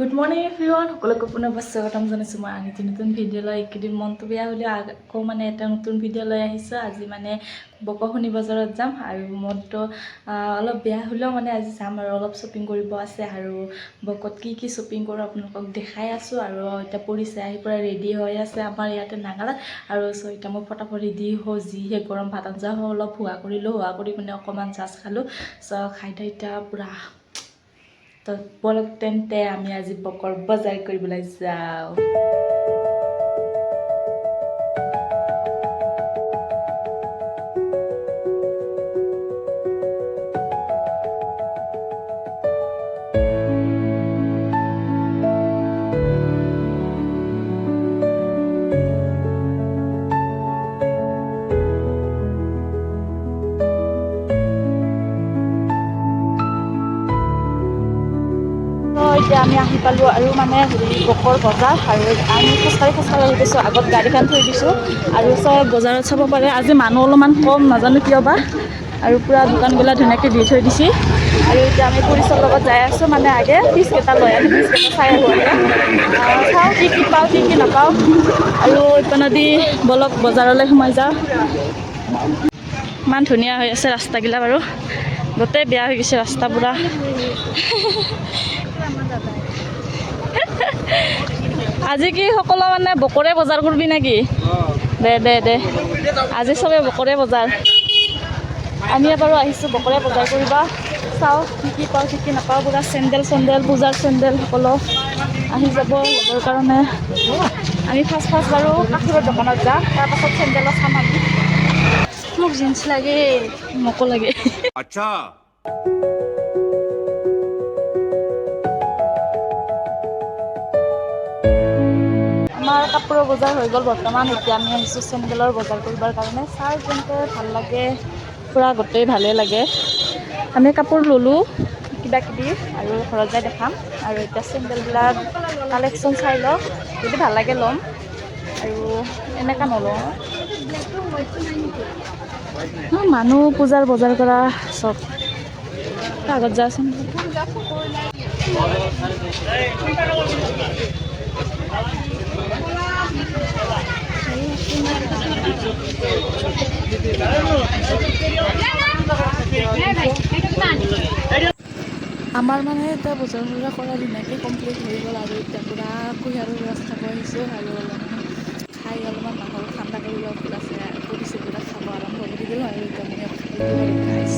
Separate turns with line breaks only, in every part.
Good morning everyone, সকলোকে পুনৰ স্বাগতম জনাইছোঁ মই আন এটি নতুন ভিডিঅ' লৈ। এইকেইদিন মনটো বেয়া হ'লেও আকৌ মানে এটা নতুন ভিডিঅ' লৈ আহিছোঁ। আজি মানে বকশনি বজাৰত যাম আৰু মনটো অলপ বেয়া হ'লেও মানে আজি যাম আৰু অলপ শ্বপিং কৰিব আছে আৰু বকত কি কি শ্বপিং কৰোঁ আপোনালোকক দেখাই আছোঁ। আৰু এতিয়া পৰিছে আহি পূৰা ৰেডি হৈ আছে আমাৰ ইয়াতে নাগালাত। আৰু চ' এতিয়া মই ফটাফট ৰেডি হওঁ, যিহে গৰম, ভাত আঞ্জা হওঁ অলপ হোৱা কৰিলোঁ, হোৱা কৰি মানে অকণমান জাষ্ট খালোঁ। চ' খাই দৈ এতিয়া পূৰা। তো ব'লক তেন্তে, আমি আজি বকৰ বজাৰ কৰিবলৈ যাওঁ। তো এতিয়া আমি আহি পালোঁ আৰু মানে হেৰি বকৰ বজাৰ। আৰু আমি খোজকাঢ়ি খোজকাঢ়ি আহি পাইছোঁ, আগত গাড়ীখন থৈ দিছোঁ। আৰু চব বজাৰত চাব পাৰে, আজি মানুহ অলপমান কম, নাজানো কিয় বা। আৰু পূৰা দোকানবিলাক ধুনীয়াকৈ দি থৈ দিছে। আৰু এতিয়া আমি পুলিচৰ লগত যাই আছোঁ, মানে আগে পিচকেইটা লৈ আনি পিচকেইটা চাই আহোঁ আগে। চাওঁ কি কি পাওঁ, কি কি নাপাওঁ। আৰু ইপিনেদি বলক বজাৰলৈ সোমাই যাওঁ। ইমান ধুনীয়া হৈ আছে ৰাস্তাগিলা বাৰু, গোটেই বেয়া হৈ গৈছে ৰাস্তা পূৰা। আজি কি সকলো মানে বকৰে বজাৰ কৰবি নেকি? দে দে দে, আজি চবে বকৰে বজাৰ। আমি বাৰু আহিছোঁ বকৰে বজাৰ কৰিব। চাওঁ কি কি পাওঁ, কি কি নাপাওঁ। পূৰা চেণ্ডেল চেণ্ডেল, পূজাৰ চেণ্ডেল সকলো আহি যাব ল'বৰ কাৰণে। আমি ফাৰ্ষ্ট ফাৰ্ষ্ট বাৰু কাপোৰৰ দোকানত যাম, তাৰপাছত চেণ্ডেলত চাম আমি।
মোক জিন্স লাগে।
মোকো লাগে।
अच्छा।
আমাৰ কাপোৰৰ বজাৰ হৈ গ'ল বৰ্তমান। এতিয়া আমি আহিছোঁ চেণ্ডেলৰ বজাৰ কৰিবৰ কাৰণে। চাই যেনেকৈ ভাল লাগে, পূৰা গোটেই ভালেই লাগে। আমি কাপোৰ ল'লোঁ কিবা কিবি আৰু ঘৰত যাই দেখাম। আৰু এতিয়া চেণ্ডেলবিলাক কালেকশ্যন চাই লওঁ, যদি ভাল লাগে ল'ম আৰু এনেকুৱা নলওঁ। মানুহ পূজাৰ বজাৰ কৰা চব আগত যাচোন। আমাৰ মানে এতিয়া বজাৰ চজাৰ কৰা ধুনীয়াকৈ কমপ্লিট হৈ গ'ল। আৰু এতিয়া পূৰা কুঁহিয়াৰৰ ৰস খাব আহিছোঁ আৰু অলপমান খাই অলপমান মাথাটো ঠাণ্ডা কৰি লওঁ। পূৰা পৰিছে, পূৰা খাব আৰম্ভ কৰি দিলোঁ আৰু এতিয়া মানে খাই দিওঁ আৰু গাইছ।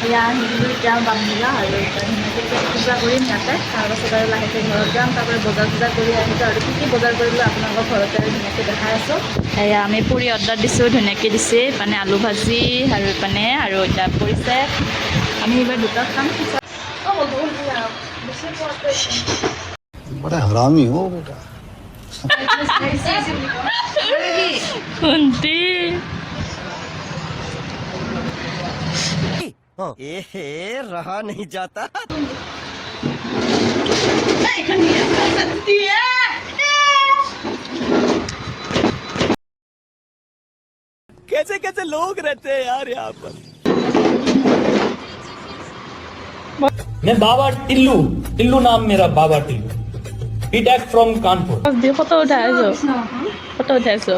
এয়া আহি দিলোঁ এতিয়া বামুণীয়া। আৰু এতিয়া ধুনীয়াকৈ পেট পূজা কৰিম ইয়াতে, তাৰপাছত আৰু লাহেকৈ ঘৰত যাম। তাৰপৰা বজাৰ চজাৰ কৰি আহিছোঁ আৰু কি কি বজাৰ কৰিলোঁ আপোনালোকৰ ঘৰতে আৰু ধুনীয়াকৈ দেখাই আছোঁ। এয়া আমি পুৰি অৰ্ডাৰ দিছোঁ, ধুনীয়াকৈ দিছে, মানে আলু ভাজি আৰু মানে আৰু এতিয়া পৰিছে। আমি এইবাৰ দুটা খাম।
बड़ा हरामी हो बेटा।
ভণ্টি।
एहे, रहा नहीं जाता। कैसे कैसे लोग रहते हैं यार यहाँ पर।
मैं बाबा टिल्लू, टिल्लू नाम मेरा, बाबा टिल्लू, बीटेक फ्रॉम कानपुर।
দি ফটো উঠাই আছো, ফটো উঠাই আছো।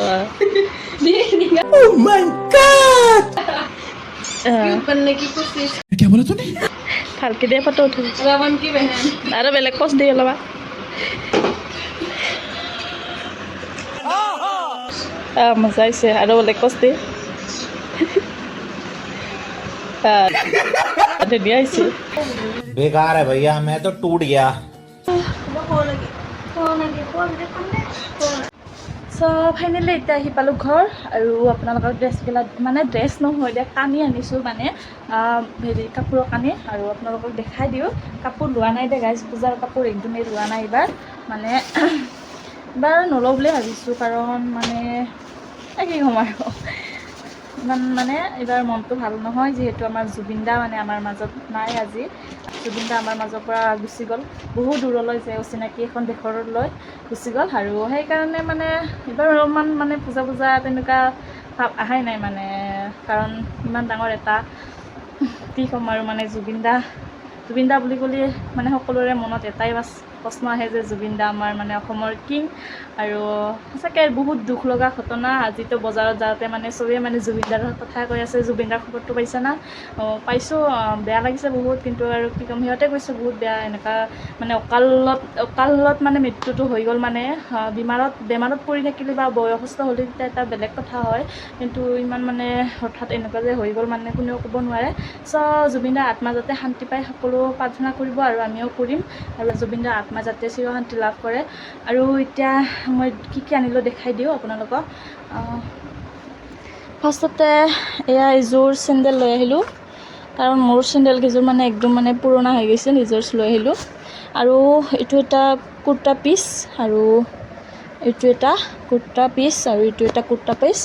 बनने की कोशिश।
ভালকে দিয়ে ফটো উঠাই।
रावण की बहन।
আৰু বেলেগ প'জ দি অলপমান। মজা আহিছে। আৰু বেলেগ প'জ দি। ধুনীয়া হৈছে।
बेकार है भैया, मैं तो टूट गया।
চ' ফাইনেলি এতিয়া আহি পালোঁ ঘৰ। আৰু আপোনালোকৰ ড্ৰেছবিলাক, মানে ড্ৰেছ নহয় দে, কানি আনিছোঁ, মানে হেৰি কাপোৰৰ কানি। আৰু আপোনালোকক দেখাই দিওঁ। কাপোৰ লোৱা নাই দে গাইজ, পূজাৰ কাপোৰ একদমেই লোৱা নাই এইবাৰ। মানে এইবাৰ নলওঁ বুলিয়ে ভাবিছোঁ, কাৰণ মানে এই কি ক'ম আৰু। ইমান মানে এইবাৰ মনটো ভাল নহয়, যিহেতু আমাৰ জুবিন দা মানে আমাৰ মাজত নাই। আজি জুবিন দা আমাৰ মাজৰ পৰা গুচি গ'ল বহু দূৰলৈ, যে অচিনাকি এখন দেশলৈ গুচি গ'ল। আৰু সেইকাৰণে মানে এইবাৰ অলপমান মানে পূজা পূজা তেনেকুৱা ভাৱ অহাই নাই মানে, কাৰণ ইমান ডাঙৰ এটা কি ক'ম আৰু, মানে জুবিন দা বুলি ক'লে মানে সকলোৰে মনত এটাই বাছ প্ৰশ্ন আহে যে জুবিন দা আমাৰ মানে অসমৰ কিং। আৰু সঁচাকৈ বহুত দুখ লগা ঘটনা। আজিতো বজাৰত যাওঁতে মানে চবেই মানে জুবিন দাৰ কথা কৈ আছে, জুবিন দাৰ খবৰটো পাইছা না? অঁ, পাইছোঁ, বেয়া লাগিছে বহুত, কিন্তু আৰু কি ক'ম, সিহঁতে কৈছে বহুত বেয়া, এনেকুৱা মানে অকালত অকালত মানে মৃত্যুটো হৈ গ'ল। মানে বেমাৰত পৰি থাকিলে বা বয়সস্থ হ'লে তেতিয়া এটা বেলেগ কথা হয়, কিন্তু ইমান মানে হঠাৎ এনেকুৱা যে হৈ গ'ল, মানে কোনেও ক'ব নোৱাৰে। চ' জুবিন দাৰ আত্মা যাতে শান্তি পায় সকলো প্ৰাৰ্থনা কৰিব আৰু আমিও কৰিম, আৰু জুবিন দাৰ আত্মা যাতে চিৰশান্তি লাভ কৰে। আৰু এতিয়া মই কি কি আনিলোঁ দেখাই দিওঁ আপোনালোকক। ফাৰ্ষ্টতে এয়া এযোৰ চেণ্ডেল লৈ আহিলোঁ, কাৰণ মোৰ চেণ্ডেলকেইযোৰ মানে একদম মানে পুৰণা হৈ গৈছে, নিজৰ লৈ আহিলোঁ। আৰু এইটো এটা কুৰ্তা পিচ, আৰু এইটো এটা কুৰ্তা পিচ, আৰু এইটো এটা কুৰ্তা পিচ।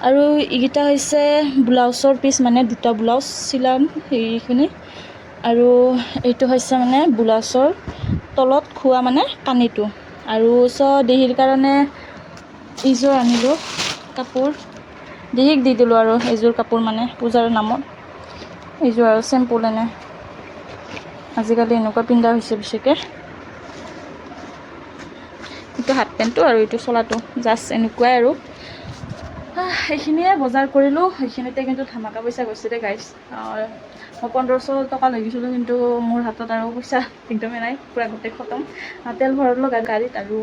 আৰু এইকেইটা হৈছে ব্লাউজৰ পিচ, মানে দুটা ব্লাউজ চিলাম সেইখিনি। আৰু এইটো হৈছে মানে ব্লাউজৰ তলত খোৱা মানে কানিটো। আৰু দেহীৰ কাৰণে এইযোৰ আনিলোঁ কাপোৰ, দেহীক দি দিলোঁ আৰু এইযোৰ কাপোৰ মানে পূজাৰ নামত এইযোৰ। আৰু চিম্পুল, এনে আজিকালি এনেকুৱা পিন্ধা হৈছে বেছিকৈ। এইটো হাফ পেণ্টটো আৰু এইটো চোলাটো, জাষ্ট এনেকুৱাই। আৰু এইখিনিয়ে বজাৰ কৰিলোঁ। সেইখিনিতে কিন্তু ধামাকা পইচা গৈছে দেই গাইছ। মই 1500 টকা লৈ গৈছিলোঁ, কিন্তু মোৰ হাতত আৰু পইচা একদমেই নাই, পূৰা গোটেই খতম। তেল ভৰালোঁ গাড়ীত আৰু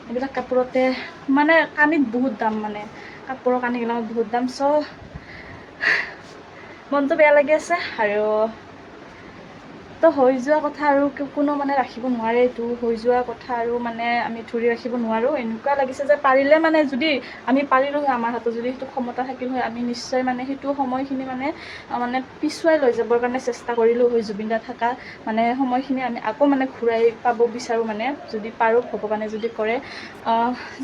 এইবিলাক কাপোৰতে, মানে কানিত বহুত দাম, মানে কাপোৰৰ কানিবিলাকত বহুত দাম। চ' মনটো বেয়া লাগি আছে। আৰু তো হৈ যোৱা কথা আৰু কোনো মানে ৰাখিব নোৱাৰে। এইটো হৈ যোৱা কথা আৰু মানে আমি ধৰি ৰাখিব নোৱাৰোঁ। এনেকুৱা লাগিছে যে পাৰিলে মানে যদি আমি পাৰিলোঁ হয়, আমাৰ হাতত যদি সেইটো ক্ষমতা থাকিল হয়, আমি নিশ্চয় মানে সেইটো সময়খিনি মানে মানে পিছুৱাই লৈ যাবৰ কাৰণে চেষ্টা কৰিলোঁ হয়। জুবিন দা থকা মানে সময়খিনি আমি আকৌ মানে ঘূৰাই পাব বিচাৰোঁ, মানে যদি পাৰোঁ, ভগৱানে যদি কৰে।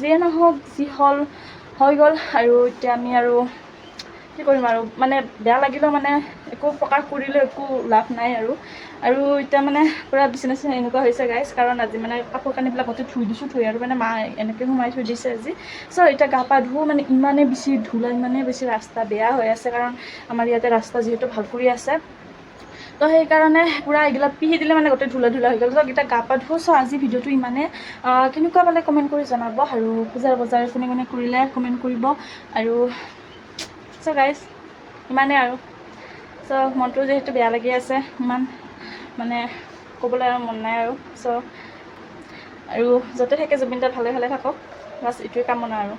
যিয়ে নহওক, যি হ'ল হৈ গ'ল। আৰু এতিয়া আমি আৰু কি কৰিম? আৰু মানে বেয়া লাগিলেও মানে একো প্ৰকাশ কৰিলেও একো লাভ নাই। আৰু আৰু এতিয়া মানে পূৰা বিচনা চিচনা এনেকুৱা হৈছে গাইজ, কাৰণ আজি মানে কাপোৰ কানিবিলাক গোটেই ধুই দিছোঁ, ধুই আৰু মানে মা এনেকৈ সোমাই থৈ দিছে আজি। চ' এতিয়া গা পা ধুওঁ। মানে ইমানেই বেছি ধূলা, ইমানেই বেছি ৰাস্তা বেয়া হৈ আছে, কাৰণ আমাৰ ইয়াতে ৰাস্তা যিহেতু ভাল কৰি আছে, তো সেইকাৰণে পূৰা এইগিলা পিহি দিলে মানে গোটেই ধূলা ধূলা হৈ গ'ল। চ' এতিয়া গা পা ধুওঁ। চ' আজি ভিডিঅ'টো ইমানে। কেনেকুৱা পালে কমেণ্ট কৰি জনাব, আৰু পূজাৰ বজাৰ কোনে কোনে কৰিলে কমেণ্ট কৰিব। আৰু চ' গাইজ, ইমানেই। আৰু চ' মনটো যিহেতু বেয়া লাগি আছে, ইমান মানে ক'বলৈ আৰু মন নাই। আৰু চ' আৰু য'তে থাকে জুবিন দা ভালে ভালে থাকক, বাছ এইটোৱে কামনা আৰু।